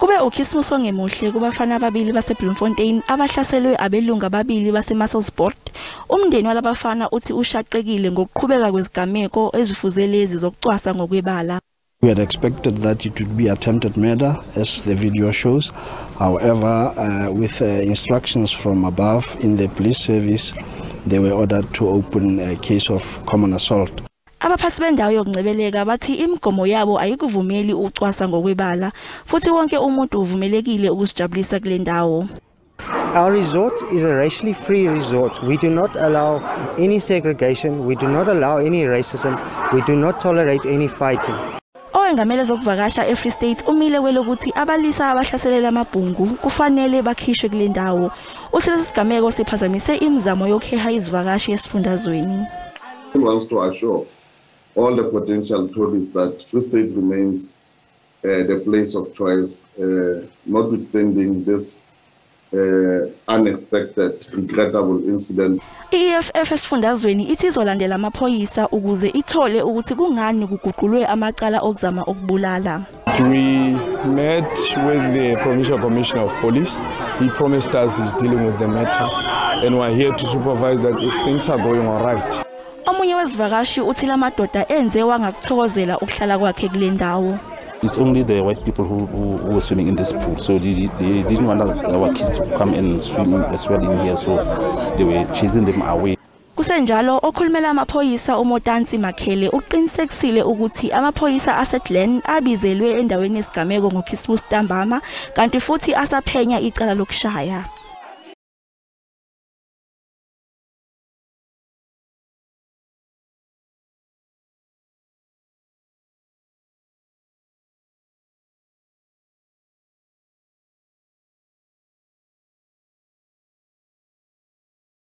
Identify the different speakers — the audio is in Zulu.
Speaker 1: Kube uKhisimusi ongemuhle kubafana ababili baseBloemfontein abahlaselwe abelungu ababili baseMaselspoort. Umndeni walabafana uthi ushaqekile ngokuqhubeka kwezigameko ezifuze lezi zokucwasa ngokwebala.
Speaker 2: We had expected that it would be attempted murder, as the video shows. However, with instructions from above in the police service, they were ordered to open a case of common assault.
Speaker 1: Abaphathi bendawo yokungcebeleka bathi imigomo yabo ayikuvumeli ukucwasa ngokwebala futhi wonke umuntu uvumelekile ukuzijabulisa kule ndawo.
Speaker 3: Our resort is a racially free resort. We do not allow any segregation, we do not allow any racism, we do not tolerate any fighting.
Speaker 1: Owengamele zokuvakasha eFree State umile kwelokuthi abalisa abahlaselela amabhungu kufanele bakhishwe kule ndawo. Uthi lesi sigameko siphazamise imizamo yokuheha izivakashi esifundazweni.
Speaker 4: Wants to assure all the potential tourists that Free State remains the place of choice, notwithstanding this unexpected, regrettable incident.
Speaker 1: I-EFF esifundazweni ithi izolandela amaphoyisa ukuze ithole ukuthi kungani kuguqulwe amacala okuzama ukubulala.
Speaker 5: We met with the Provincial Commissioner of Police. He promised us he's dealing with the matter, and we're here to supervise that if things are going all right.
Speaker 1: Omunye wezivakashi uthi lamadoda enze wangakuthokozela ukuhlala kwakhe kule ndawo.
Speaker 6: It's only the white people who were swimming in this pool, so they didn't want our kids to come and swim as well in here, so they were chasing them away.
Speaker 1: Kusenjalo, okhulumela amaphoyisa uMotantsi Makhele uqinisekisile ukuthi amaphoyisa aseGlen abizelwe endaweni yesigameko ngoKhisimusi ntambama kanti futhi asaphenya icala lokushaya.